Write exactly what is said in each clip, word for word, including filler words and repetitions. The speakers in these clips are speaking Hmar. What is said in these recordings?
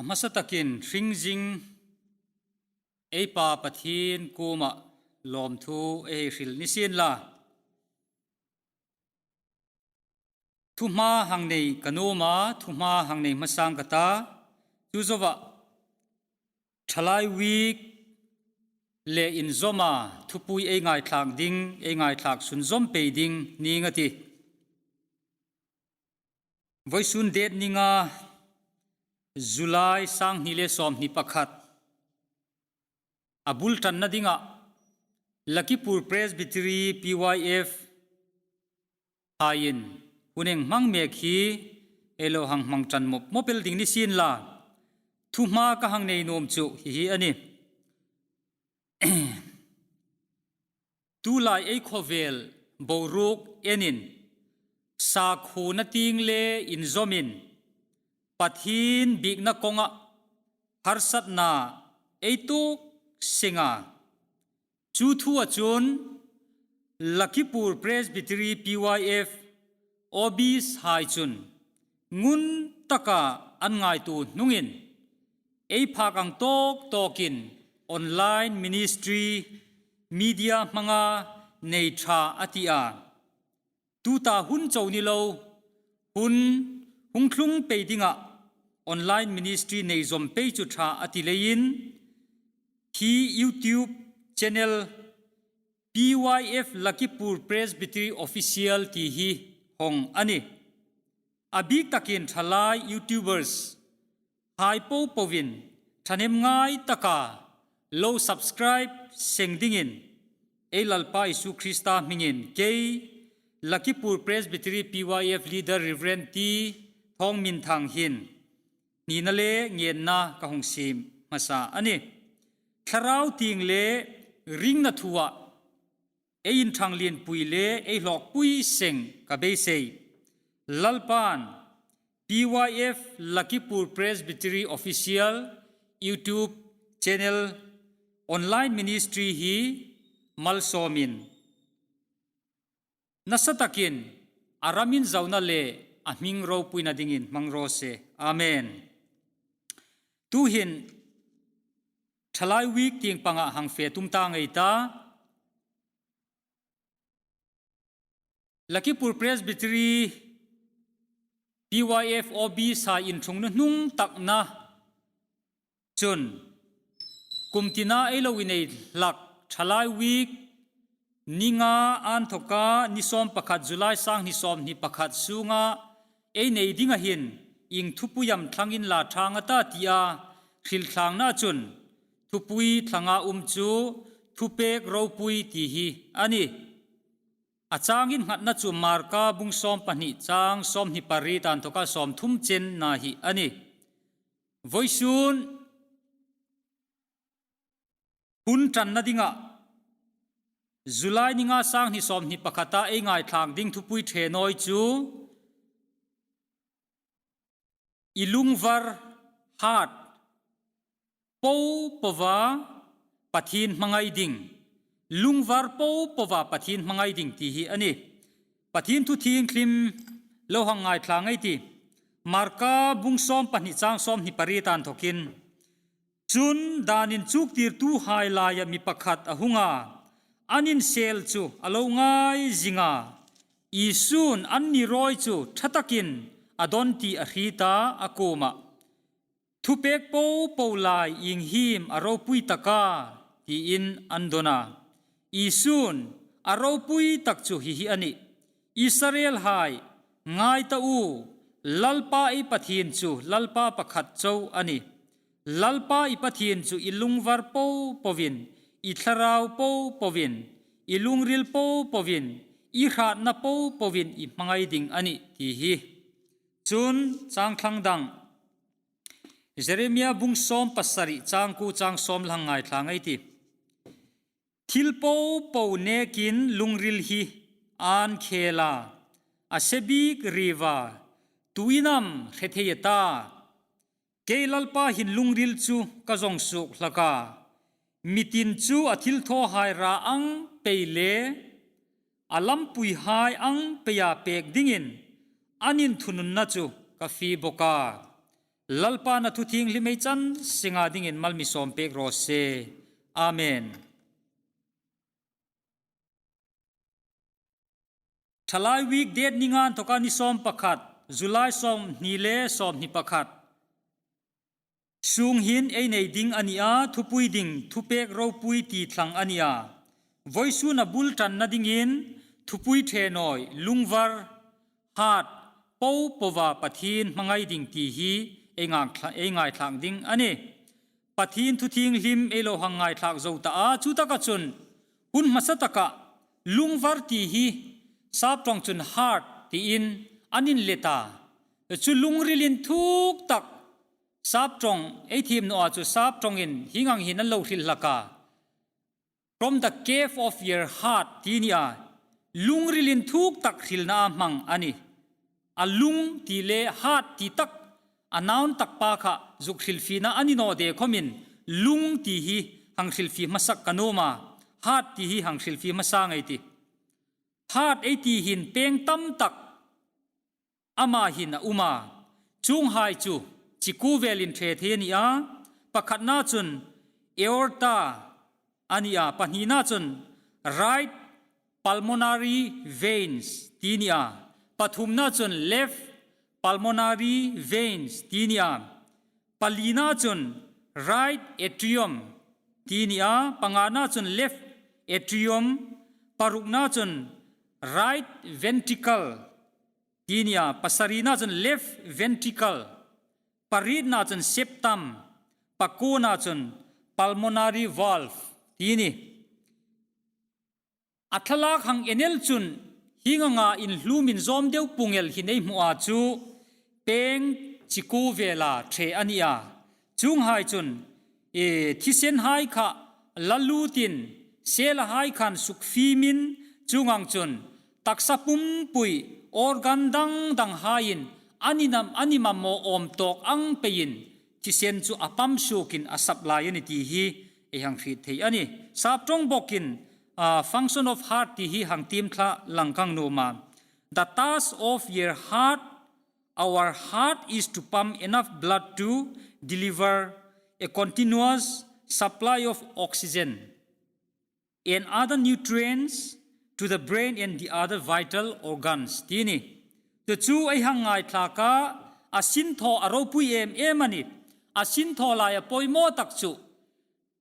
Hmasa takin hring zing ei Pa Pathien kuoma lawmthu ei hei hril ni sien la. Thuhma hang nei ka nuom a, thuhma hang nei hmasa ka ta, chu zoa Thalai Week le inzawma thupui ei ngaithlak ding, ei ngaithlak sunzawm pei ding ning a tih. Vawisun date ni nga, July, sanghni le sawmhni pakhat, a bul ṭanna dinga Lakhipur Presbytery, P Y F, haiin hun hang hmang mek hi ei lo hang hmang ṭan mawp mawp el ding ni sien la. Thuhma ka hang nei nuom chu hi hi a nih. Tulai ei khawvel boruok enin, sakhuona tieng le inzawmin, Pathien biekna kawnga harsatna ei tuok seng a. Chu thua chun Lakhipur Presbytery, P Y F, O Bs hai chun ngun taka an ngaituo hnungin, ei phak ang tawk tawkin online ministry, media hmanga nei ṭha a ti a. Tuta hun chau ni lo, hun hung tlung pei dinga online ministry nei zawm pei chu ṭha a ti leiin, hi YouTube channel P Y F Lakhipur Presbytery Official ti hi hawng a nih. A bik takin thalai YouTubers hai popoin ṭhahnem ngai taka lo subscribe seng dingin, ei Lalpa Isu Krista hmingin kei Lakhipur Presbytery P Y F leader Reverend T Thawngminthang hin hnina le ngenna ka hung siem hmasa a nih. Thlarau tieng le ringna thua ei inṭhang lienpui le ei hlawkpui seng ka beisei. Lalpan P Y F Lakhipur Presbytery Official YouTube channel, online ministry hi malsawmin, nasa takin a ramin zauna le a hming ropuina dingin hmang raw se. Amen. Tuhin Thalai Week tieng panga hang fe tum ta ngei ta. Lakhipur Presbytery, P Y F O Bs hai inṭhungna hnung takna chun, kum tina ei lo inei hlak Thalai Week ni nga anthoka ni sawm pakhat July sanghni sawmhni pakhat sunga ei nei dinga hin ieng thupui am thlang inla ṭha a ta tia hril thlangna chun, thupui thlanga um chu thupek ropui ti hi a nih. A chang innghatna chu Marka bung sawm pahni chang sawmhni pariet anthoka sawmthum chenna hi a nih. Vawisun hun ṭanna dinga July ni nga sanghni sawmhni pakhata ei ngaithlak ding thupui ṭhenawi chu, i lungvar, heart, popoa Pathien hmangai ding, lungvar popoa Pathien hmangai ding ti hi a nih. Pathien thu thienghlim lo hang ngaithla ngei ei tih. Marka bung sawm pahni chang sawmhni pariet anthokin, chun dan inchuktirtuhai laia mi pakhat a hung a, an insel chu a lo ngai zing a. Isu'n anni rawi chu ṭha takin a dawn ti a hriet a, a kuomah, thupek popo lai ieng hiem a ropui tak a, tiin an dawn a. Isu'n a ropui tak chu hi hi a nih. Israelhai, ngai ta u, Lalpa ei Pathien chu Lalpa pakhat chau a nih. Lalpa i Pathien chu i lungvar popoin, i thlarau popoin, i lungril popoin, i hratna popoin i hmangai ding a nih ti hi. Chun chang thlang dang, Jeremia bung sawm pasari chang kuo chang sawm la hang ngaithla ngei ei tih. Thil popo nekin lungril hi an khel a, a se bik riva, tuin am hre thei a ta? Kei Lalpa hin lungril chu ka zawng suok hlak a, mi tin chu a thilthawhai ra ang pei le a lampuihai ang peia pek dingin an inthununna chu ka fie bawk a. Lalpan a thu thienghlim ei chan seng dingin mal mi sawm pek raw se. Amen. Thalai week date ni nga inthawka ni sawm pakhat, July sawmhni le sawmhni pakhat sung hin ei nei ding a ni a, thupui ding, thupek ropui ti thlang a ni a. Vawisun a bul ṭanna dingin thupui ṭhe nawi, lungvar, heart, po poa Pathien hmangai ding ti hi ei ngak thla-, ei ngaithlak ding a nih. Pathien thu thienghlim ei lo hang ngaithlak zo ta a, chutaka chun hun hmasa taka lungvar ti hi sap ṭawng chun heart tiin an inlet a. Chu lungril inthuk tak, sap ṭawng ei thiem naw a chu sap ṭawngin hieng ang hin an lo hril hlak a. From the cave of your heart ti ni a, lungril inthuk tak hrilna a hmang a nih. A lung ti le heart ti tak, a noun tak pa kha zuk hrilfiena a ni naw de khawmin lung ti hi hang hrilfie hmasak ka nuom a, heart ti hi hang hrilfie hmasa ngei ei tih. Heart ei ti hin peng tam tak ama hin a um a. Chuonghai chu chikuo velin ṭhe thei a ni a. Pakhatna chun aorta a ni a. Pahnina chun right pulmonary veins ti ni a. Pathumna chun left pulmonary veins ti ni a. Palina chun right atrium ti ni a. Pangana chun left atrium. Parukna chun right ventricle ti ni a, pasarina chun left ventricle, parietna chun septum, pakuona chun pulmonary valve ti ni. A thlalak hang en el chun hieng anga inhlumin zawm deu pung el hi nei hmu a chu peng chikuo vela ṭhe a ni a. Chuonghai chun, e, thisenhai kha la lutin, selahai khan sukfiemin, chuong ang chun taksa pumpui organ dang danghaiin an inam, an ni mamawh awm tawk ang peiin thisen chu a pump suokin a supply a nih ti hi ei hang hriet thei a nih. Sap ṭawng bawkin, a, function of heart ti hi hang tiem thla lang ka nuom a. The task of your heart, our heart is to pump enough blood to deliver a continuous supply of oxygen and other nutrients to the brain and the other vital organs ti ni. Chu chu ei hang ngaithlak a, a sinthaw a ropui em em a nih. A sinthaw lai a poimaw tak chu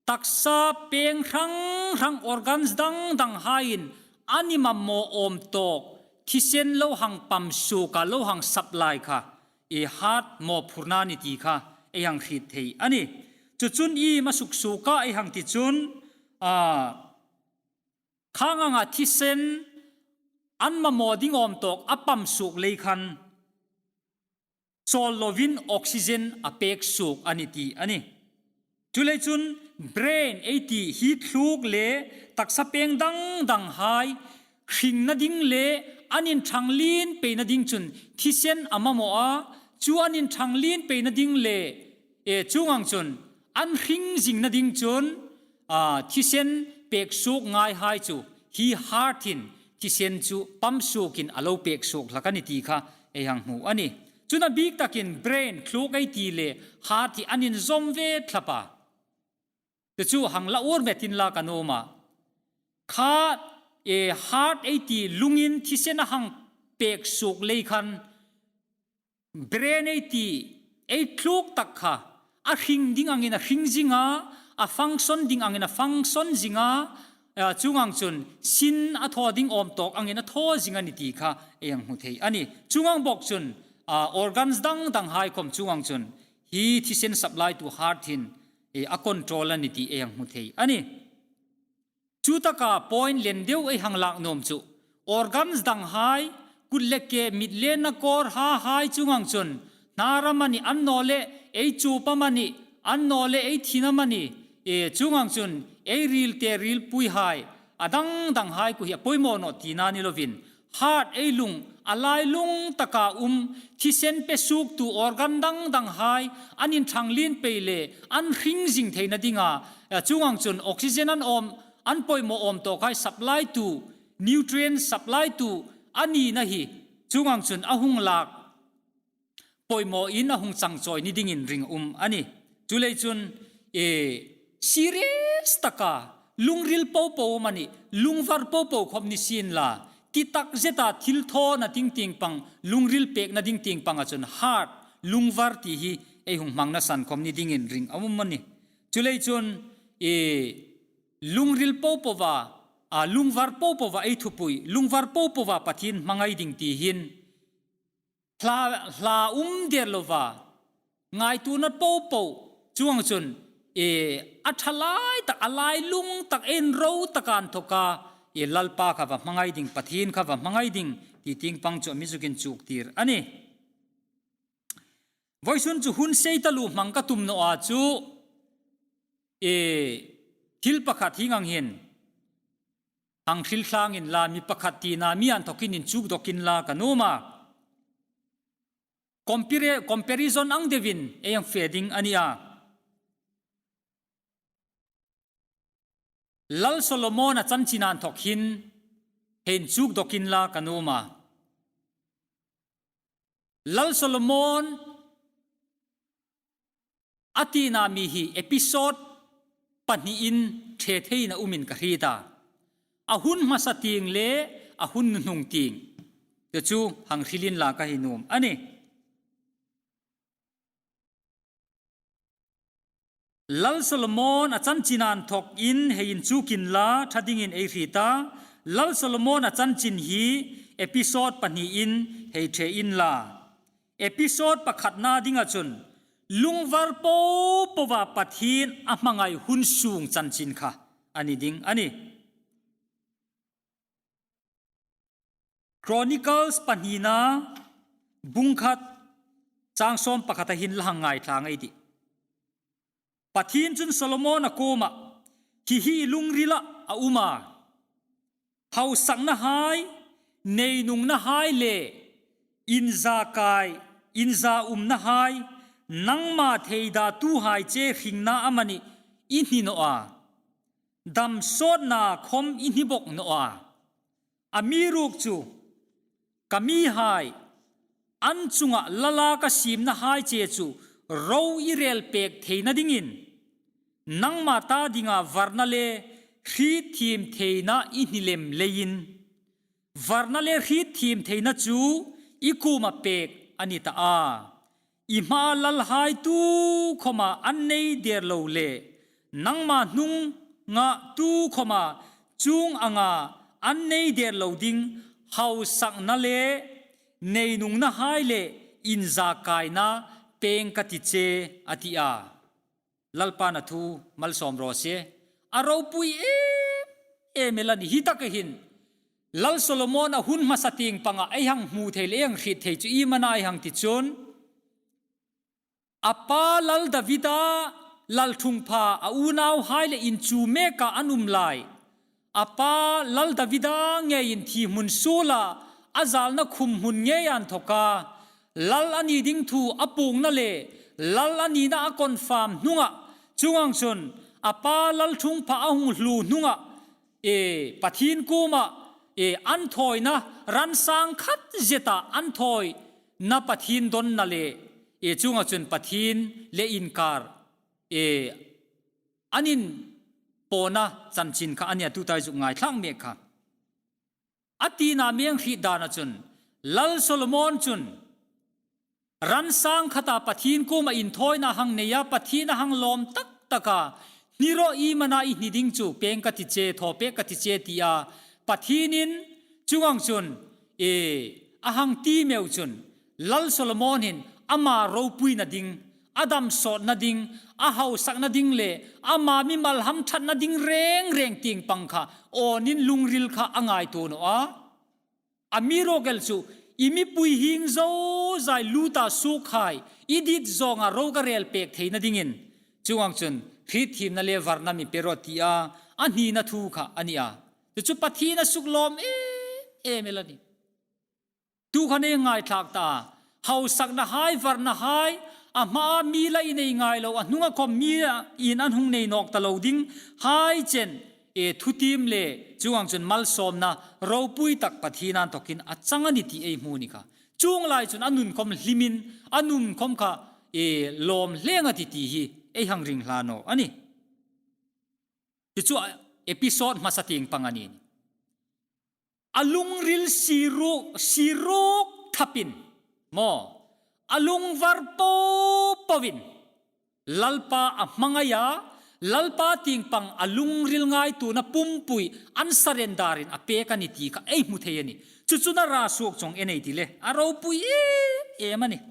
taksa peng hrang hrang organs dang danghaiin an ni mamawh awm tawk thisen lo hang pump suok a, lo hang supply kha, e, heart mawphurna ni ti kha ei hang hriet thei a nih. Chu chun iem a suksuok a ei hang ti chun, a, khang anga thisen an mamawh ding awm tawk a pump suok lei khan chawl lovin oxygen a pek suok a nih ti a nih. Chuleiin chun brain ei ti hi thluk le taksa peng dang danghai hringna ding le an inṭhang lien peina ding chun thisen a mamawh a, chu an inṭhang lien peina ding le, e, chuong ang chun an hring zingna ding chun, a, thisen pek suok ngaihai chu hi heart-in thisen chu pump suokin a lo pek suok hlak a nih ti kha ei hang hmu a nih. Chun a bik takin brain thluk ei ti le heart hi an inzawm ve thlap a. Chu chu hang la ur metin la ka nuom a. Kha, e, heart ei ti lungin thisen a hang pek suok lei khan brain ei ti, ei thluk tak kha a hring ding angin a hring zing a, a function ding angin a function zing a, a, chuong ang chun sin a thaw ding awm tawk angin a thaw zing a nih ti kha ei hang hmu thei a nih. Chuong ang bawk chun, a, organs dang danghai khawm chuong ang chun hi thisen supply tu heart-in, e, a control a nih ti ei hang hmu thei a nih. Chutaka point len deu ei hang lak nuom chu organs danghai, kut le ke, mit le nakawr ha hai chuong ang chun hnar amanih, annawleh ei chup amanih, annawleh ei thin amanih, e, chuong ang chun ei ril te rilpui hai, a dang danghai khu hi a poimaw naw tina ni lovin, heart ei lung, a lailung taka um, thisen pe suoktu organ dang danghai an inṭhang lien pei le an hring zing theina dinga, a, chuong ang chun oxygen an awm, an poimaw awm tawkhai supply tu, nutrient supply tu a nina hi chuong ang chun a hung lak poimawin a hung chang chawi ni dingin ring um a nih. Chuleiin chun, e, serious taka lungril popo amanih, lungvar popo khawm ni sienla, ti tak zeta thil thawna ding tieng pang, lungril pekna ding tieng panga chun heart, lungvar ti hi ei hung hmangna san khawm ni dingin ring a um a nih. Chuleiin chun, e, lungril popoa, a, lungvar popoa ei thupui, lungvar popoa Pathien hmangai ding ti hin, hla, hla um der lova, ngaituona popo, chuong chun, e, a ṭhalai tak, a lailung tak, inro taka inthoka, e, Lalpa kha va hmangai ding, Pathien kha va hmangai ding, ti tieng pang chu a mi zuk inchuk tir a nih. Vawisun chu hun sei taluo hmang ka tum naw a chu, e, thil pakhat hieng ang hin, hang hril tlangin la, mi pakhat tina mi inthokin inchuk dawkin la ka nuom a. Compare-, comparison ang deuin ei hang fe ding a nih a. Lal Solomona chanchin inthok hin hei inchuk dawkin la ka nuom a. Lal Solomon a tina mi hi episode pahniin ṭhe theiin a umin ka hriet a. A hun hmasa tieng le a hun hnuhnung tieng. Chu chu hang hrilin la ka hei nuom a nih. Lal Solomon a chanchin inthokin hei inchukin la ṭha dingin ei hriet a. Lal Solomon a chanchin hi episode pahniin hei ṭhe inla. Episode pakhatna dinga chun, lungvar popoa Pathien a hmangai hun sung chanchin kha a ni ding a nih. Chronicles pahnina bung khat chang sawm pakhata hin la hang ngaithla ngei ei tih. Pathien chun Solomona kuoma, hi hi i lungrila a um a, hausaknahai, neinungnahai le inzakai, inzaumnahai, nangma theidatuhai che hringna amanih i hni naw a, dam sawtna khawm i hni bawk naw a. Amiruokchu, ka mihai, an chunga lala ka siemnahai che chu ro i rel pek theina dingin, nangma ta dinga varna le hrietthiem theina i hni lem leiin, varna le hrietthiem theina chu i kuoma pek a ni ta a. I hmaa lalhai tukhawma an nei der lo le, nangma hnunga tukhawma chuong anga an nei der lo ding hausakna le neinungnahai le inzakaina pêng ka ti che, a ti a. Lalpan a thu malsawm raw se. A ropui em em el a nih. Hi taka hin Lal Solomon a hun hmasa tieng panga ei hang hmu thei le ei hang hriet thei chu iem a na ei hang ti chun, a pa Lal Davida lalṭhungpha a unauhai le inchu meka an um lai, a pa Lal Davida ngeiin thi hmun suola a zalna khum hmun ngeia inthoka lal a ni ding thu a puongna le lal a nina a confirm hnunga, chuong ang chun a pa lalṭhungpha a hung hluo hnunga, e, Pathien kuoma, e, an thawina ran sang khat zeta an thawina Pathien donna le, e, chuong ang chun Pathien le inkar, e, an inpawna chanchin kha a nih a, tuta ei zuk ngaithlak mek kha. A tina mi hang hriet dana chun, Lal Solomon chun, ran sang khata Pathien kuoma inthawina hang neia, Pathien a hang lawm tak taka, hni rawh, iem a na i hni ding chu pêng ka ti che, thaw pek ka ti che, tia Pathienin chuong ang chun, e, a hang ti meu chun, Lal Solomon hin ama ropuina ding, a dam sawtna ding, a hausakna ding le ama mimal hamṭhatna ding reng reng tieng pang kha awnin lungril kha a ngaituo naw a. Amiruokchu, i mipui hieng zozai luta suokhai, i dit zawnga ro ka rel pek theina dingin, chuong ang chun, hriethiemna le varna mi pe rawh tia a hnina thu kha a nih a. Chu chu Pathien a suklawm em em el a nih. Tu khan ei ngaithlak ta, hausaknahai, varnahai, a hmaa mi la nei ngai lo, a hnunga khawm miin an hung nei nawk ta lo dinghai chen, e, thutiem le chuong ang chun malsawmna ropui tak Pathien inthokin a chang a nih ti ei hmu ni kha. Chuong lai chun a nun khawm hlimin, a nun khawm kha, e, lawm hle a tih ti hi ei hang ring hla naw a nih. Chu chu episode hmasa tieng pang a nih. A lungril siruk, siruk thapin, maw, a lung var po poin, Lalpa a hmangaia, Lalpa tieng pang a lungril ngaituona pumpui an surrender-in a pek a nih ti kha ei hmu thei a nih. Chu chu a ra suok chawng ei nei ti le, a ropui em em a nih.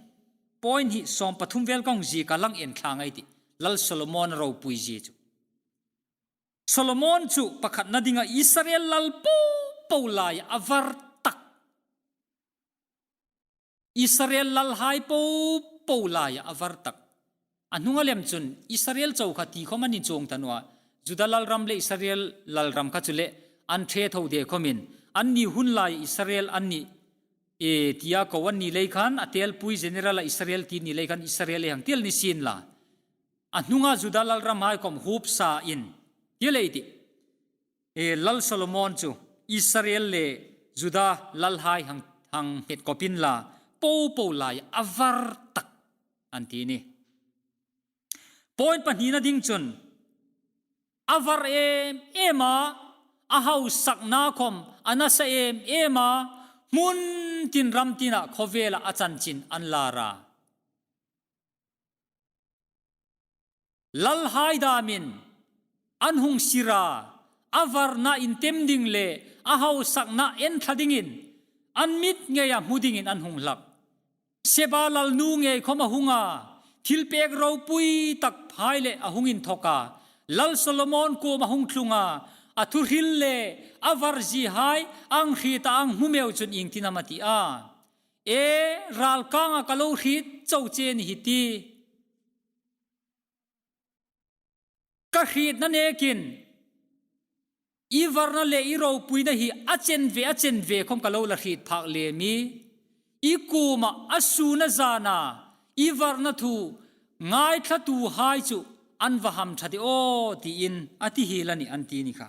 Point hi sawm pathum vel kawng ziek a lang en thlang ei tih. Lal Solomon a ropui zie chu. Solomon chu pakhatna dinga Israel lal po po laia a var tak. Israel lalhai po po laia a var tak. A hnunga lem chun Israel chau kha ti khawm an inchuong ta naw a. Juda lalram le Israel lalram kha chu le an ṭhe tho de khawmin, anni hun lai Israel an nih, e, tia ko an ni lei khan, a telpui general-a Israel ti ni lei khan Israel ei hang ti el ni sien la. A hnunga Juda lalramhai khawm huop sain, ti lei tih. E, Lal Solomon chu Israel le Juda lalhai hang, hang hmet kawpin la, po po laia a var tak an ti a nih. Point pahnina ding chun, a var em em a, a hausakna khawm a nasa em em a, hmun tin ram tina khawvela a chanchin an lar a. Lalhai damin an hung sir a, a varna intim ding le a hausakna enthla dingin, an mit ngeia hmu dingin an hung hlak. Seba lalnu ngei khawm a hung a, thilpek ropui takhai le a hung inthawk a, Lal Solomon kuoma hung tlung a, a thuhril le a varziehai a hang hriet a, a hang hmu meu chun iengtin am a ti a? E, ralkanga ka lo hriet chau che ni hi ti. Ka hrietna nekin, i varna le i ropuina hi a chen ve, a chen ve khawm ka lo la hriet phak lem a, i kuoma a sun a zana i varna thu ngaithlatuhai chu an va hamṭha de aw, tiin a ti hiel a nih an ti a ni kha.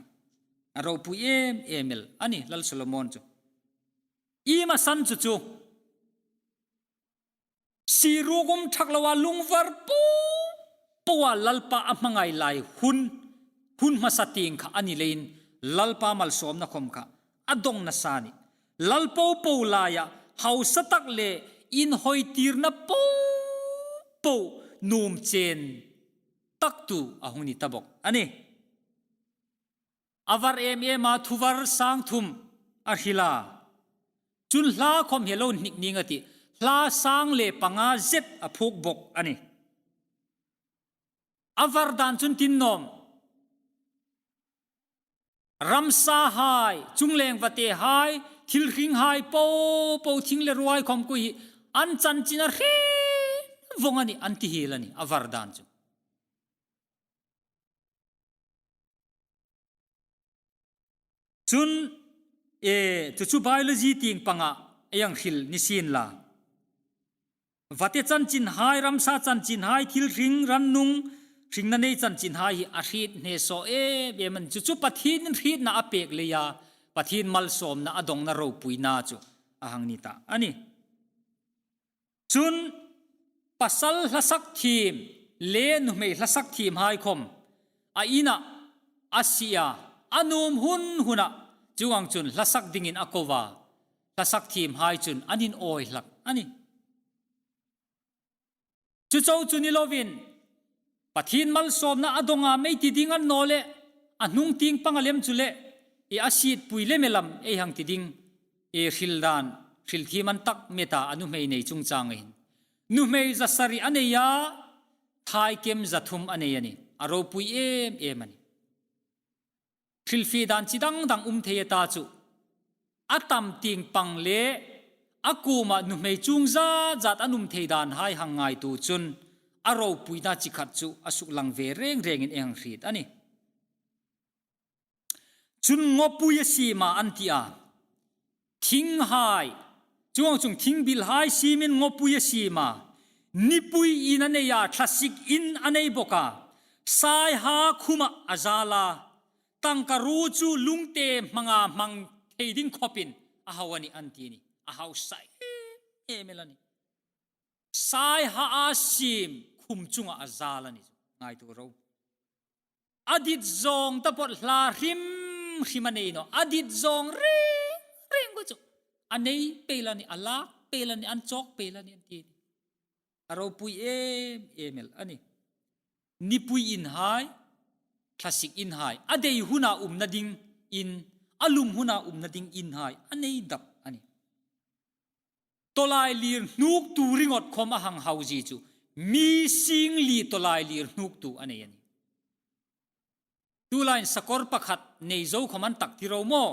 A ropui em em el a nih Lal Solomon chu. I masan chu chu. Siruk um thak loa lungvar po poa Lalpa a hmangai lai hun, hun hmasa tieng kha a ni leiin Lalpa malsawmna khawm kha a dong nasa a nih. Lal po po laia hausa tak le inhawitirna po po nuom chen taktu a hung ni ta bawk a nih. A var em em a, thuvar sang thum a hril a. Chun hla khawm hi lo hnik ning a tih. Hla sang le panga zet a phuok bawk a nih. A var dan chun tin nawm. Ramsahai, chungleng vatehai, thil hringhai po po, thing le ruohai khawm kuo hi an chanchin a hre vawng a nih an ti hiel a nih, a var dan chu. Chun, e, chu chu biology tieng panga ei hang hril ni sien la. Vate chanchinhai, ramsa chanchinhai, thil hring, rannung, hringna nei chanchinhai hi a hriet hnesaw em em a nih. Chu chu Pathien hrietna a pek leia Pathien malsawmna a dongna ropuina chu a hang ni ta a nih. Chun pasal hlasak thiem le nuhmei hlasak thiemhai khawm a ina a sie a, a nuom hun huna, chuong ang chun hlasak dingin a ko a, hlasak thiemhai chun an inawi hlak a nih. Chu chau chu ni lovin, Pathien malsawmna a dong a mei ti ding a ni naw le, a hnung tieng panga lem chu le, e, a sietpui lem el am ei hang ti ding, e, hril dan, hril thiem an tak met a, a nuhmei nei chungchanga hin. Nuhmei za sari a nei a, thaikem za thum a nei a nih. A ropui em em a nih. Hrilfie dan chi dang dang um thei a ta chu. A tam tieng pang le a kuoma nuhmei chuong zat zat an um thei danhai hang ngaituo chun a ropuina chi khat chu a suklang ve reng rengin ei hang hriet a nih. Chun ngawpui a siem a an ti a. Thinghai, chuong ang chun thingbilhai siemin ngawpui a siem a. Nipui in a nei a, thlasik in a nei bawk a. Saiha khuma a zal a. Tangkaruo chu lungte hmanga hmang thei ding khawpin a hau a nih an ti a nih. A hausa em em el a nih. Saiha a siem khum chunga a zal a nih chu. Ngaituo ro. A dit zawng taphot hla hrim hrim a nei naw. A dit zawng reng reng kha chu a nei pei el a nih, a lak pei el a nih, an chawk pei el a nih an ti. A ropui em em el a nih. Nipui in hai, thlasik in hai, a dei huna umna ding in, a lum huna umna ding in hai a nei dap a nih. Tawlailir hnuktu ringot khom a hang hau zie chu mi singli tawlailir hnuktu a nei a nih. Tulaiin sakawr pakhat nei zo khom an tak ti ro maw?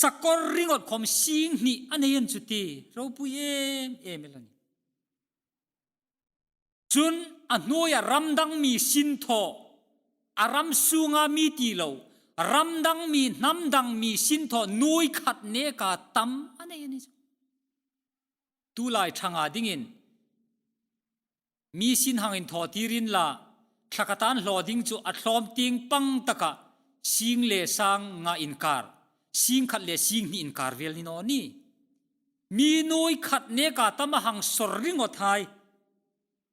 Sakawr ringot khom singhni a nei an chu ti, ropui em em el a nih. Chun a hnuoia ram dang mi sin thaw, a ram sunga mi ti lo, ram dang mi, hnam dang mi sin thaw nuoi khat neka tam a nei a nih chu. Tulai thanga dingin mi sin hang inthaw tir inla, thla khata an hlaw ding chu a thlawm tieng pang taka sing le sang nga inkar, sing khat le singhni inkar vel ni naw ni. Mi nuoi khat neka tam a hang sor ringot hai.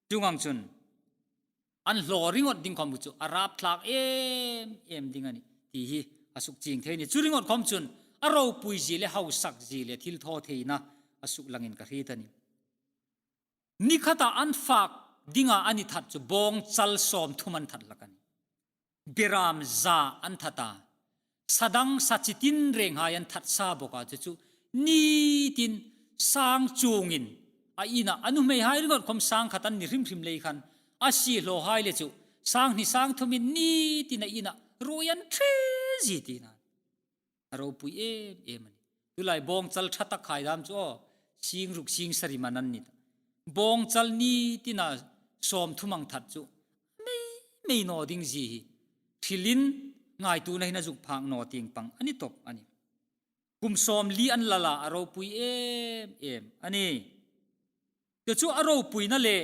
Chuong ang chun an hlaw ringot ding khom chu a rapthlak em em ding a nih ti hi a suk chieng thei a nih. Chu ringot khom chun a ropui zie le hausak zie le thilthawtheina a suk langin ka hriet a nih. Ni khata an fak dinga a ni that chu bawngchal sawmthum an that hlak a nih. Beram za an that a. Sa dang sa chi tinreng hai an that sa bawk a, chu chu ni tin sang chuongin a ina, a nuhmei hai ringot khom sang khat an ni hrim hrim lei khan, a siehlaw hai le chu sang hni sang thumin ni tin a ina ruoi an ṭhe zie ti a nih. A ropui em em a nih. Tulai bawngchal ṭha tak hai dam chu aw, sing ruk sing sari man an ni ta. Bawngchal ni tina sawmthum ang that chu mei mei naw ding zie hi hrilin ngaituona hin a zuk phak naw tieng pang a ni tawp a nih. Kum sawmli an lal a, a ropui em em a nih. Chu chu a ropuina le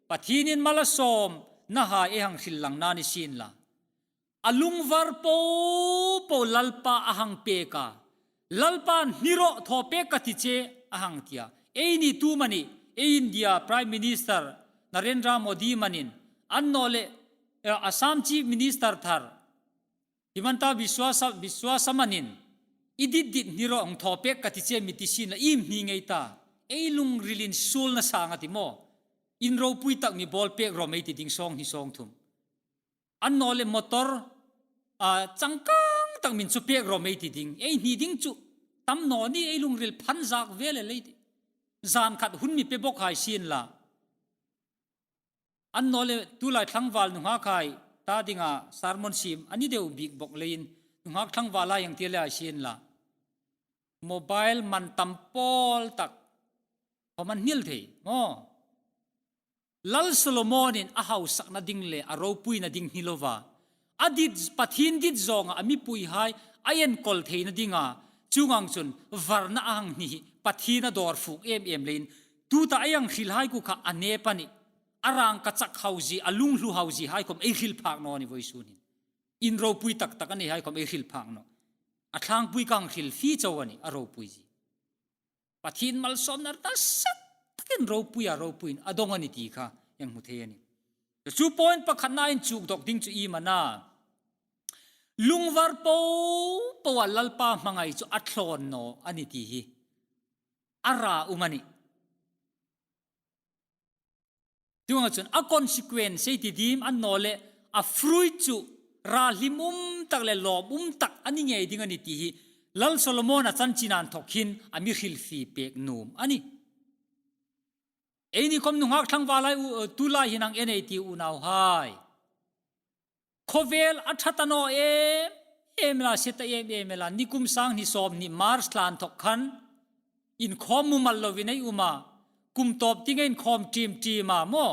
Pathienin mal a sawmna hai ei hang hril langna ni sien la. A lungvar po po Lalpa a hang pek a. Lalpa hni rawh, thaw pek ka ti che a hang ti a. Eini tu amani, ei India Prime Minister Narendra Modi amanin, annawleh, eh, Assam Chief Minister thar Himanta Biswa Sa-, Biswa Sarma-in, i dit dit hni rawh, hung thaw pek ka ti che mi ti sien la, iem hni ngei ta. Ei lungrilin suolna sang a ti maw? In ropui tak mi bawl pek rawh mei ti ding sawng hni sawng thum. Annawleh motor, a, changkang tak min chu pek rawh mei ti ding. Ei hni ding chu tam naw ni, ei lungril phan zak vel el ei tih. Zan khat hun mi pe bawk hai sien la. Annawleh tulai tlangval nunghak hai ta dinga sermon siem a ni deu bik bawk leiin nunghak tlangval hai ang ti le hai sien la. Mobile man tam pawl tak khom an hnil thei maw? Lal Solomonin a hausakna ding le a ropuina ding hni lova, a dit, Pathien dit zawnga a mipui hai a enkawl theina dinga, chuong ang chun varna a hang hni hi Pathien a dawr fuk em em leiin, tuta ei hang hril hai kuomah a nep a nih. A rangkachak hau zie, a lunghlu hau zie hai khom ei hril phak naw ni vawisun hin. In ropui tak tak a nei hai khom ei hril phak naw. A thlangpui ka hang hril fie chau a nih, a ropui zie. Pathien malsawmna nasa takin ropui a, ropuiin a dawng a ni ti kha ei hmu thei a nih. Chu point pakhatna inchuk dawk ding chu iem a na? Lungvar po po a Lalpa hmangai chu a thlawn naw a ni ti hi a ra um a nih. Chuong ang chun a consequence ei ti diem, annawleh a fruit chu ra hlim um tak le lawm um tak a ni ngei ding a nih ti hi Lal Solomona chanchin inthawk hin a mi hrilfie pek nuom a nih. Eini khom nunghak tlangval hai u, tulai hin ang en ei tiu unauhai. Khawvel a ṭha ta naw em em la, se ta em em la, nikum sang hni sawmhni March thla inthawk khan inkhawm mumal lovin ei um a. Kum tawp tieng inkhawm ṭim ṭim a maw?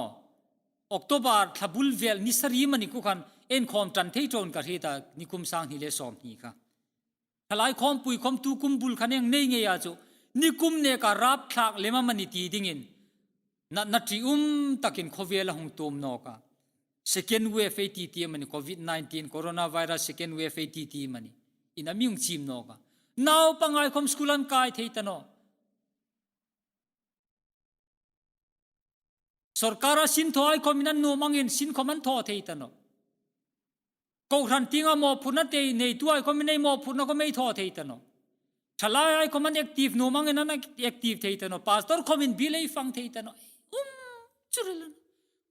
October thla bul vel ni sari amani kuo khan inkhawm ṭan thei ṭain ka hriet a, nikum sang hni le sawmhni kha. Thalai khawmpui khom tukum bul khan ei nei ngei a chu, nikum neka rapthlak lem amani ti dingin natna ṭium takin khawvel a hung tuom nawk a. Second wave ei ti ti amani, covid nineteen, coronavirus second wave ei ti ti amani, in a mi hung chim nawk a. Naupang hai khom school an kai thei ta naw. Sawrkara sin thaw ai khawmin an nuom angin sin khawm an thaw thei ta nawh. Kohran tienga mawphurna tei neitu ai khawmin ei mawphurna khawm ei thaw thei ta nawh. Thalai ai khawm an active nuom angin an active thei ta nawh. Pastor khawmin bill ei fang thei ta nawh. Um, chu rel an.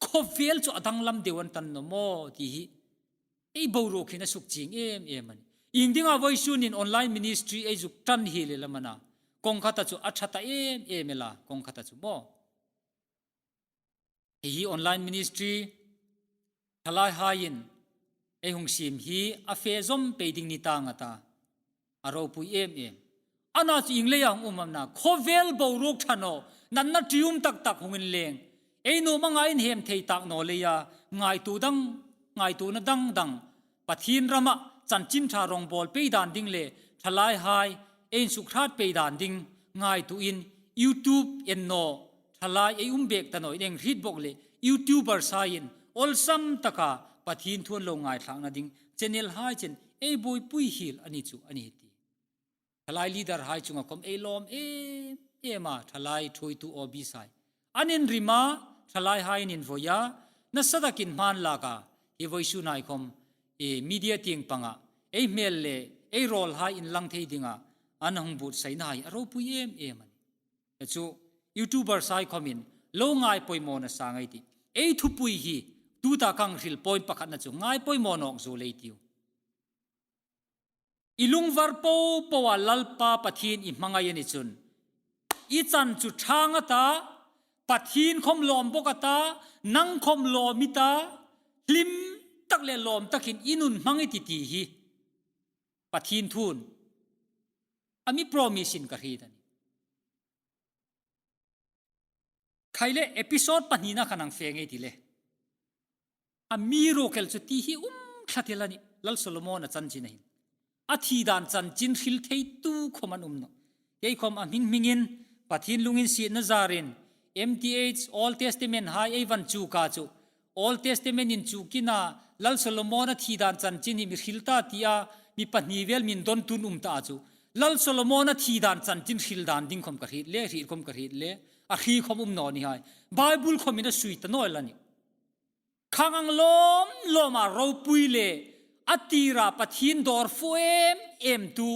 Khawvel chu a danglam deu an ta nawh maw ti hi ei boruok hin a sukchieng em em a nih. Iengdinga vawisun hin online ministry ei zuk ṭan hi le lam a na. Kawng khata chu a ṭha ta em em el a, kawng khata chu maw. Hi hi online ministry, thalaihaiin ei hung siem hi a fe zawm pei ding ni tang a ta. A ropui em em. Ana chu ieng leia hung um am na, khawvel boruok ṭha naw, natna ṭium tak tak hung inleng. Ei nuom anga inhem thei tak naw leia, ngaituo dang, ngaituona dang dang, Pathien rama chanchin ṭha rawngbawl pei dan ding le thalaihai ei insukhrât pei dan ding ngaituoin YouTube en naw, thalai ei um bek ta naw in eng hriet bawk le YouTubers haiin awlsam taka Pathien thu an lo ngaithlakna ding channel hai chen ei buoipui hiel a ni chu a ni ti. Thalai leader hai chunga khawm ei lawm em em a, thalai ṭhuoitu O B sai. An inrim a, thalaihai an invoi a, nasa takin hma an lak a, hi vawisun ai khawm, e, media tieng panga, ei hmel le, ei rawlhai inlang thei dinga, an hung buotsaina hai, a ropui em em a nih. Chu, YouTubers hai khawmin, lo ngai poimaw nasa ngai ti. Ei thupui hi, tuta ka hang hril point pakhatna chu, ngai poimaw nawk zuol ei tiu. I lungvar popoa Lalpa Pathien i hmangai a ni chun, i chan chu ṭhang a ta, Pathien khawm lawm bawk a ta, nang khawm lawm i ta, hlim tak le lawm takin i nun hmang i ti ti hi Pathien thuin a mi promise-in ka hriet a nih. Khai le episode pahnina khan hang fe ngei ti le. Amiruokchu ti hi um tlat el a nih, Lal Solomona chanchin a hin. A thi dan chanchin hril theitu khawm an um nawh. Kei khawm a hming hmingin Pathien lunginsietna zarin M T H Old Testament hai ei va inchuk a chu Old Testament inchukina Lal Solomona thi dan chanchin hi mi hril ta tia mi pahni vel min dawn tun um ta chu. Lal Solomona thi dan chanchin hril dan ding khawm ka hriet le, hriet khawm ka hriet le, a hriet khawm um naw ni hai. Bible khawmin a sui ta naw el a nih. Khang ang lawm lawma ropui le, a tira Pathien dawr fuh em em tu,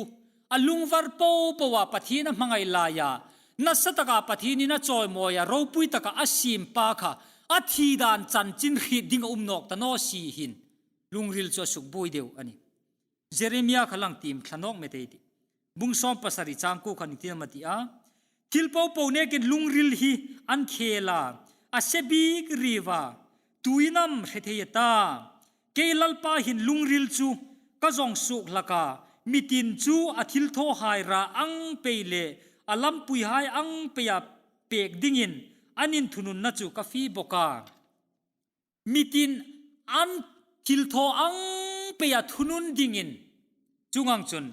a lungvar popoa Pathien a hmangai laia, nasa taka Pathienin a chawimawia, ropui taka a siem pa kha, a thi dan chanchin hriet ding a um nawk ta naw si hin, lungril chu a sukbuoi deu a nih. Jeremia kha lang tiem thla nawk met ei tih. Bung sawm pasari chang kuo khan ieng tin am a ti a. Thil popo nekin lungril hi an khel a, a se bik riva, tuin am hre thei a ta. Kei Lalpa hin lungril chu ka zawng suok hlak a, mi tin chu a thilthawhai ra ang pei le, a lampuihai ang peia pek dingin an inthununna chu ka fie bawk a. Mi tin an thilthaw ang peia thunun dingin, chuong ang chun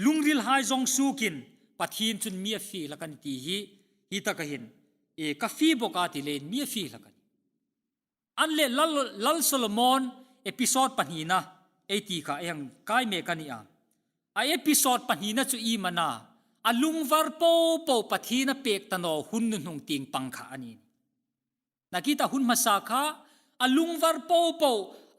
lungrilhai zawng suokin Pathien chun mi a fie hlak a nih ti hi, hi taka hin, e, ka fie bawk a ti leiin mi a fie hlak a nih. An le Lal, Lal Solomon episode pahnina, ei ti kha ei hang kai mek a nih a. A episode pahnina chu iem a na, a lungvar popo Pathien a pek ta naw hun nuhnung tieng pang kha a nih. Nakie ta hun hmasa kha, a lungvar popo,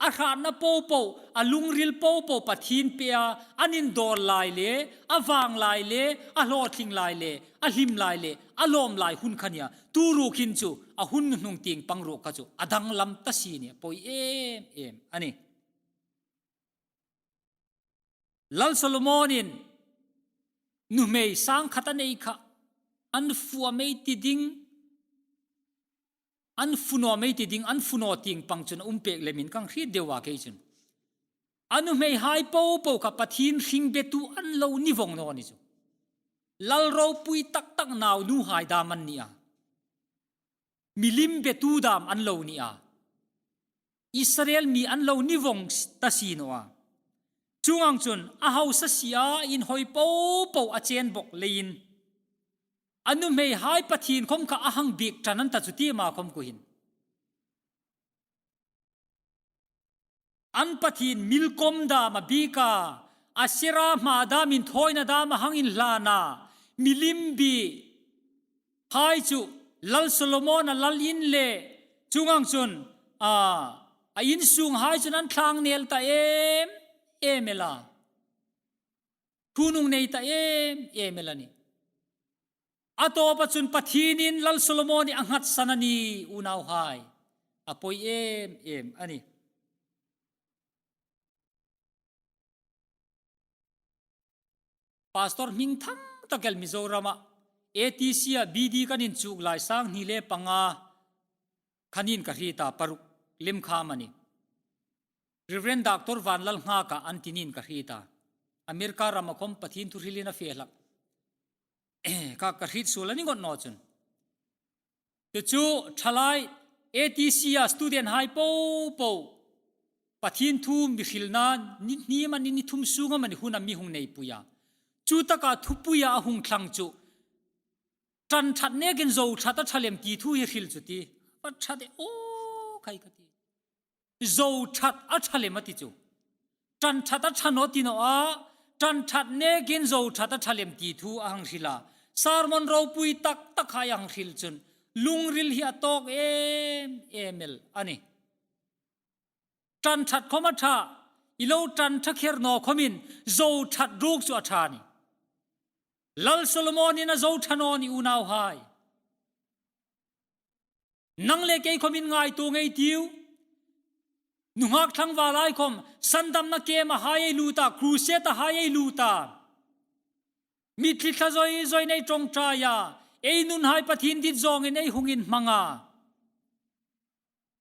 a hratna popo, a lungril popo Pathien peia, an indawr lai le, a vâng lai le, a hlawtling lai le, a hlim lai le, a lawm lai hun kha a nih a. Tu ruok hin chu, a hun nuhnung tieng pang ruok kha chu, a danglam ta si a nih, a poi em em a nih. Lal Solomonin nuhmei sangkhat a nei kha, an fu am ei ti ding, an fu naw am ei ti ding, an fu naw tieng pang chun a um pek lemin ka hriet deu a kei chun. A nuhmeihai popo kha Pathien hring betu an lo ni vawng naw ni chu. Lal ropui tak tak naunuhai dam an ni a. Milim betu dam an lo ni a. Israel mi an lo ni vawng ta si naw a. Chuong ang chun a hausa sia inhawi popo a chen bawk leiin, a nuhmeihai Pathien khawm kha a hang biek ṭan an ta chu ti ma khawm kuo hin. An Pathien milkawm dam a biek a, Asera hma dam inthawina dam a hang inhlan a, milim bihai chu Lal Solomona lal in le Chuong ang chun, a, a insunghai chun an thlangel ta em em el a. Thunung nei ta em em el a nih. A tawpa chun Pathienin Lal Solomon hi a nghatsan a nih, unauhai. A poi em em a nih. Pastor hming thang tak el Mizorama A T C-a B D kan inchuk lai sang hni le panga khan in ka hriet a, paruk lem kha a nih. Reverend Doctor Vanlalnghaka an tinin ka hriet a. America rama khom Pathien thu hrilin a fe hlak. Ka, ka hriet suol a ni ngot naw chun. Chu chu thalai A T C-a student hai po po Pathien thu mi hrilna ni hni amanih, ni thum sung amanih huna mi hung neipui a. Chu taka thupuia a hung thlang chu, ṭan ṭhat nekin zo ṭhat a ṭha lem ti thu hi hril chu ti. Va ṭhat e aw khai ka ti. Zo ṭhat a ṭha lem a ti chu. Ṭan ṭhat a ṭha naw ti naw a, ṭan ṭhat nekin zo ṭhat a ṭha lem ti thu a hang hril a. Sermon ropui tak tak hai a hang hril chun lungril hi a tawk em em el a nih. Ṭan ṭhat khom a ṭha, i lo ṭan ṭha kher naw khomin zo ṭhat ruok chu a ṭha a nih. Lal Solomonin a zo ṭha naw a nih, unauhai. Nang le kei khomin ngaituo ngei ei tiu. Nunghak tlangvalhai khom sandamna camp-a hai ei lut a, crusade-a hai ei lut a. Mitthli thla zoi zoiin ei ṭawngṭai a, ei nunhai Pathien dit zawngin ei hung inhmang a.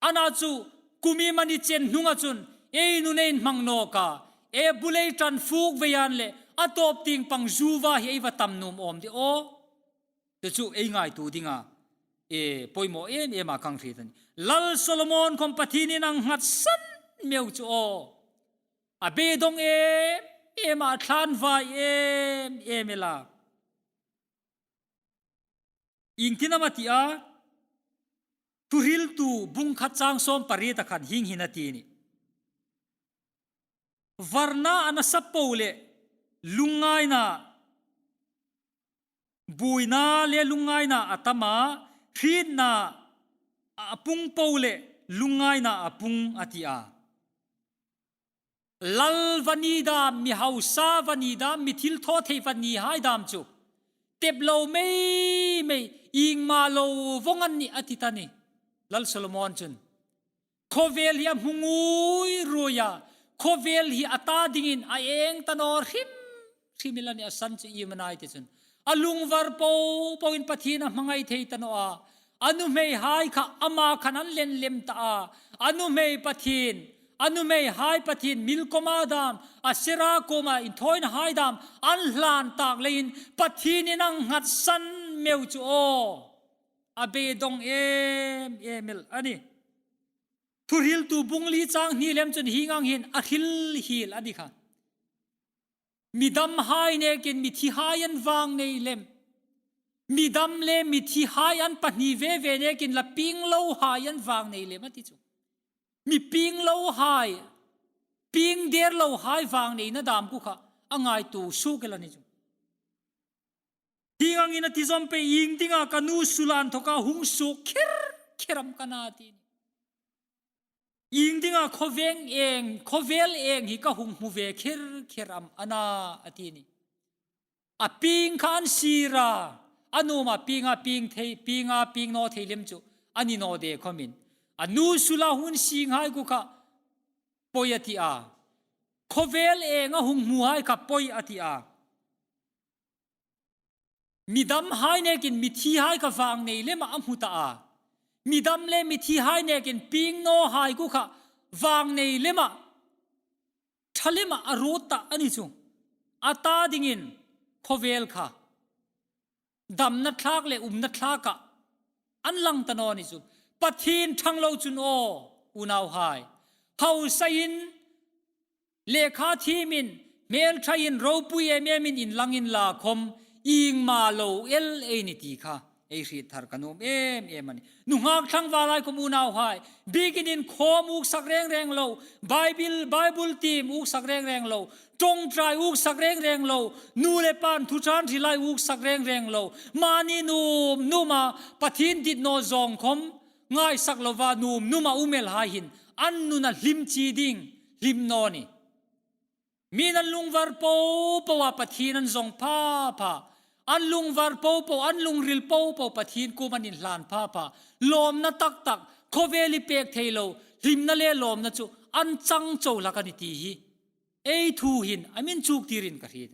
Ana chu kum iemani chen hnunga chun ei nun ei inhmang nawk a, ei bul ei ṭan fuk vei an leh a tawp tieng pang zuva hi ei va tam nuom awm de aw. Chu chu ei ngaituo dinga, e, poimaw em em a ka hriet a nih. Lal Solomon khom Pathienin a nghatsan meu chu aw. A beidong em em a, a thlanvai em em el a. Iengtin am a ti a? Thuhriltu bung khat chang sawm pariet-a khan hieng hin a ti a nih. Varna a nasa po leh lungngaina, buoina le lungngaina a tam a, hrietna a pung po leh lungngaina a pung a ti a. Lal va ni dam, mi hausa va ni dam, mi thilthawthei va ni hai dam chu tep lo mei mei, iengma lo vawng an nih a ti ta a nih Lal Solomon chun. Khawvel hi a hmu ngui ruoi a, khawvel hi a ta dingin a eng ta naw hrim hrim el a nih, a san chu iem a na ei ti chun. A lungvar po poin Pathien a hmangai thei ta naw a. A nuhmeihai kha ama khan an lem lem ta a. A nuhmei Pathien, a nuhmeihai Pathien Milkoma dam, Asera kuoma inthawinahai dam an hlan tak leiin Pathienin a nghatsan meu chu aw. A beidong em em el a nih. Thuhriltu bung li chang hni lem chun hieng ang hin a hril hiel a ni kha. Mi damhai nekin mi thihai an vang nei lem. Mi dam le mi thihai an pahni ve ve nekin la pieng lohai an vang nei lem a ti chu. Mi pieng lohai, pieng der lohai vang neina dam khu kha a ngaituo suok el a ni chu. Hieng angin a ti zawm pei, iengdinga ka nu sula inthoka hung suok kher kher am ka na ti. Iengdinga khawveng eng, khawvel eng hi ka hung hmu ve kher kher am a na a ti a nih. A pieng kha an sir a, a nuom a pienga pieng thei, pienga pieng naw thei lem chu a ni naw de khomin. A nu sula hung sienghai khu kha poi a ti a. Khawvel enga hung hmuhai kha poi a ti a. Mi damhai nekin mi thihai kha vang nei lema a hmu ta a. Mi dam le mi thihai nekin pieng nawhai khu kha vang nei lema, ṭha lema a ruot ta a ni chu. A ta dingin khawvel kha damna thlak le umna thlaka an lang ta naw ni chu. Pathien ṭhang lo chun aw, unauhai, hausain, lekha thiemin, hmelṭhain, ropui em emin inlang inla khom, iengma lo el ei ni ti kha ei hriet thar ka nuom em em a nih. Nunghak tlangvalhai khom, unauhai, biekinin khawm uksak reng reng lo, Bible, Bible tiem uksak reng reng lo, ṭawngṭai uksak reng reng lo, nu le pain thu ṭhang hrilhai uksak reng reng lo, mani nuom nuoma Pathien dit naw zawng khom, ngaisak lova nuom nuom a um el hai hin an nun a hlim chi ding, hlim naw ni. Mi'n an lungvar po po a Pathien an zong pha pha, an lungvar po po, an lungril po po Pathien kuom an inhlan pha pha, lawmna tak tak, khawvela pek thei lo hlimna le lawmna chu an chang chau hlak a ni ti hi ei thu hin a min chuktirin ka hriet.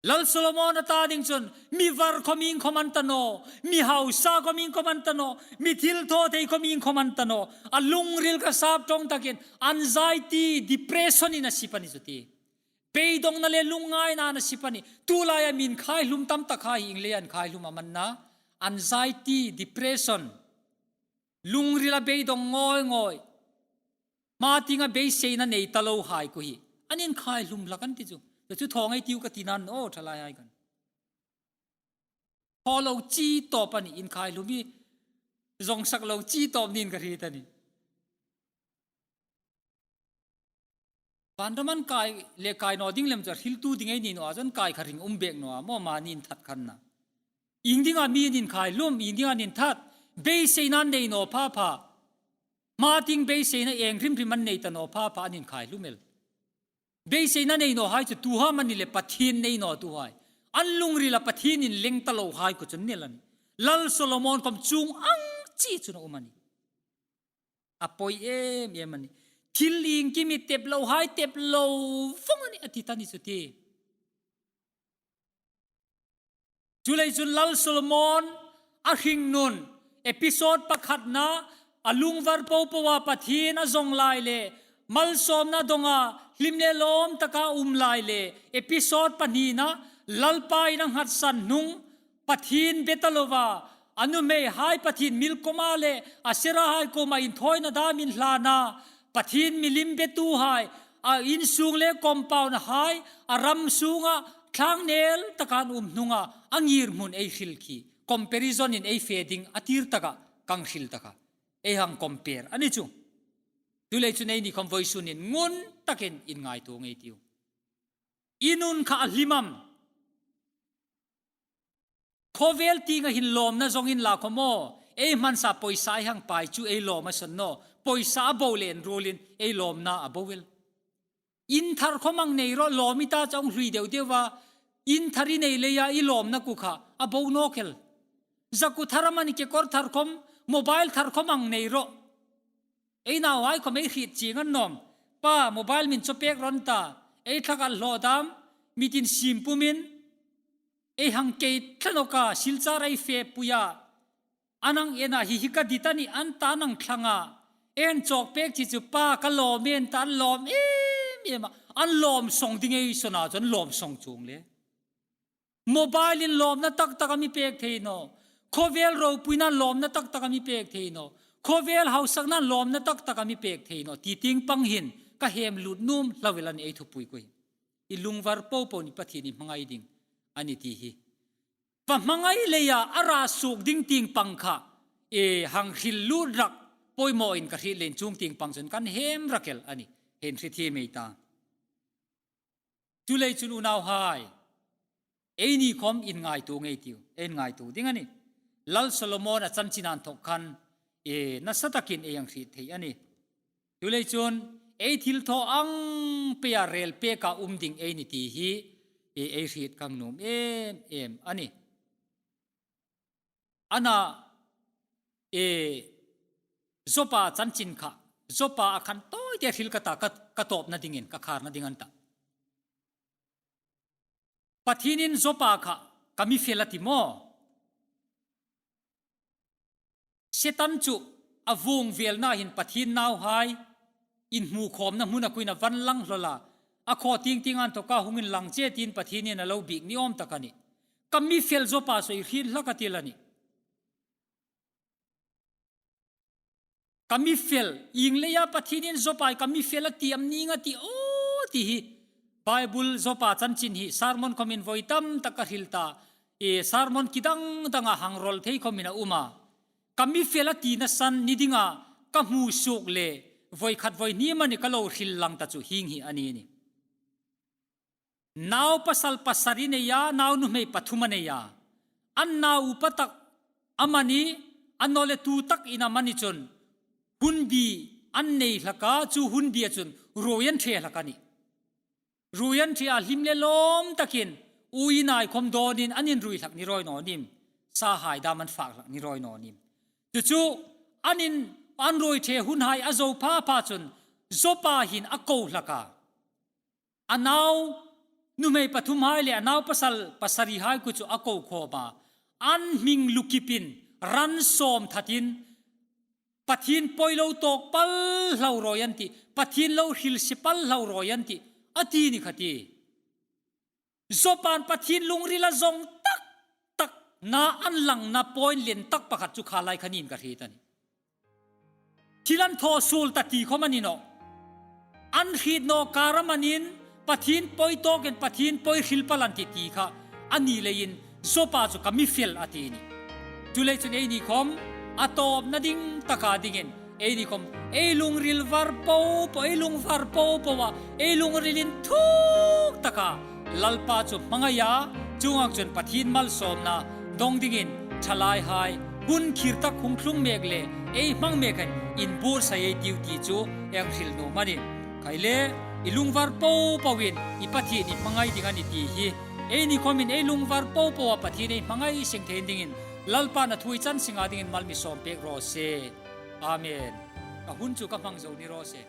Lal Solomon a ta ding chun, mi var khawm iengkhawm an ta naw, mi hausa khawm iengkhawm an ta naw, mi thilthawthei khawm iengkhawm an ta naw, a lungril kha sap ṭawng takin anxiety, depression-in a sip a ni chu ti. Beidongna le lungngaina'n a sip a ni. Tulaia mi'n khaihlum tam tak hai hi, ieng leiin khaihlum am an na? Anxiety, depression, lungrila beidong ngawi ngawi, hma tienga beiseina nei ta lo hai kuo hi an inkhaihlum hlak an ti chu. Chu chu thaw ngei ei tiu ka ti naw, aw thalai hai khan. Thaw lo chi tawp a ni, inkhaihlum hi, zongsak lo chi tawp niin ka hriet a ni. Vanram an kai le kai naw ding lem chu hriltu ding ei ni naw a, chun kai kha ring um bek naw a maw, mani inthat khan na. Ieng dinga mi'n inkhaihlum, ieng dinga an inthat? Beiseina an nei naw pha pha, hma tieng beiseina eng hrim hrim an nei ta naw pha pha an inkhaihlum el. Beiseina nei naw hai chu tuhai am a ni le, Pathien nei naw tuhai. An lungrila Pathien inleng ta lo hai kuo chun ni el a ni. Lal Solomon khawm chuong ang chi chun a um a ni. A poi em em a ni. Thil iengkim i tep lo hai tep lo vong a ni a ti ta ni chu ti. Chuleiin chun Lal Solomon a hringnun, episode pakhatna, a lungvar po po a Pathien a zong lai le, malsawmna donga hlim le lawm taka um lai le, episode pahnina, Lalpa'n a nghatsan hnung, Pathien be ta lova, a nuhmeihai Pathien Milkoma le Aserahai kuoma inthawina dam inhlana, Pathien milim betuhai, a insung le compound-hai, a ram sunga thlangnel taka an um hnunga a ngirhmun ei hril khi, comparison-in ei fe ding a tir taka kan hril taka ei hang compare a ni chu. Chuleiin chun eini khawm vawisunin ngun takin inngaituo ngei ei tiu. I nun kha a hlim am? Khawvel tienga hin lawmna zong inla khawm aw, ei hmansa poisa ei hang pai chu ei lawm a sawn naw, poisa a bo le inruolin ei lawmna a bo el. In thar khawm ang nei rawh, lawm i ta chu a hung hlui deu deu a, in thar i nei leia i lawmna kuo kha a bo nawk el. Zakuo thar am a ni, kekawr thar khawm, mobile thar khawm ang nei rawh. Ei nauhai khawm ei hriet chieng a ni nawm. Pa, mobile min chaw pek rawh an ta. Ei thlak a hlaw dam, mitin siem pumin ei hang kei thla nawk a, Silchar ei fe pui a. An hang en a, hi hi ka dit a nih an ta, an hang thlang a. Ei chawk pek chi chu, pa, ka lawm e an ta, an lawm em em a. An lawm sawng ding ei sawn a, chun lawm sawng chuong le. Mobile-in lawmna tak tak a mi pek thei naw. Khawvel ropuina'n lawmna tak tak a mi pek thei naw. Khawvel hausakna'n lawmna tak tak a mi pek thei naw. Ti tieng pang hin ka hemlut nuom hlak el a ni ei thupui kuo hi. I lungvar po po ni Pathien i hmangai ding a ni ti hi. Va hmangai leia a ra suok ding tieng pang kha, e, hang hril lut rak poimaw in ka hriet leiin chuong tieng pang chun kan hem rak el a ni. Hei hriet thiem ei ta. Chuleiin chun unauhai, eini khawm inngaituo ngei ei tiu, inngaituo ding a nih. Lal Solomon-a chanchin inthawk khan, e, nasa takin ei hang hriet thei a nih. Chuleiin chun ei thilthaw ang peia rel peka um ding ei ni ti hi, e, ei hriet kan nuom em em a nih. Ana, e, Joba chanchin kha, Joba-a khan tawite hril ka ta, ka, ka tawpna dingin, ka kharna ding a ni ta. Pathienin Joba kha, ka mi fel a ti maw? Setan chu a vuong velna hin Pathien nauhai inhmu khawmna hmuna kuoin a va inlang hlawl a, a khaw tieng tienga inthawka hung inlang che tiin Pathienin a lo biek ni awm tak a nih. Ka mi fel Joba sawi hriet hlak a ti el a nih. Ka mi fel, ieng leia Pathienin Joba hi ka mi fel a ti am, ning a ti aw ti hi. Bible Joba chanchin hi sermon khawmin voi tam tak ka hril ta. E, sermon kidang danga hang rawl thei khawmin a um a. Ka mi fel a tina san ni dinga ka hmu suok le voi khat voi hni amani ka lo hril lang ta chu hieng hi a ni a nih. Nau pasal pasari nei a, nau nuhmei pathum a nei a. an nau upa tak amani, annawleh tu tak in amani chun, hunbi an nei hlak a, chu hunbia chun ruoi an ṭhe hlak a nih. Ruoi an ṭhe a, hlim le lawm takin, uinai khawm dawnin an inruoi hlak ni rawi naw nim, sahai dam an fak hlak ni rawi naw nim. Chu chu, an in, an ruoi ṭhe hunhai a zo pha pha chun, Jopa hin a ko hlak a. A nau nuhmei pathumhai le a nau pasal pasarihai kuo chu a ko khawm a. An hming lukipin ran sawm thatin, Pathien pawi lo tawk pal hlau rawi an tih, Pathien lo hrilsie pal hlau rawi an tih, a ti ni kha ti. Jopan Pathien lungril a zawng tak tak na an langna point lien tak pakhat chu kha lai kha niin ka hriet a nih. Thil an thaw suol ta ti khawm a ni nawh. An hriet naw kar amanin, Pathien pawi tawkin Pathien pawi hril pal an tih ti kha a ni leiin, Jopa chu ka mi fel a ti nih. Chuleiin chun eini khawm, a tawpna ding taka dingin, eini khawm, ei lungril var po po, ei lung var po po a, ei lungril inthuk taka Lalpa chu hmangai a, chuong ang chun Pathien malsawmna dong dingin, thalaihai, hun khir tak hung tlung mek le, ei hmang mek khan inbuotsai ei tiu ti chu ei hril nuom a nih. Kha le, i lung var po poin, i Pathien i hmangai ding a nih ti hi, eini khawmin ei lung var po po a Pathien ei hmangai seng thei dingin, Lalpan a thu ei chan senga dingin mal mi sawm pek raw se. Amen. Ka hun chu ka hmang zo ni raw se.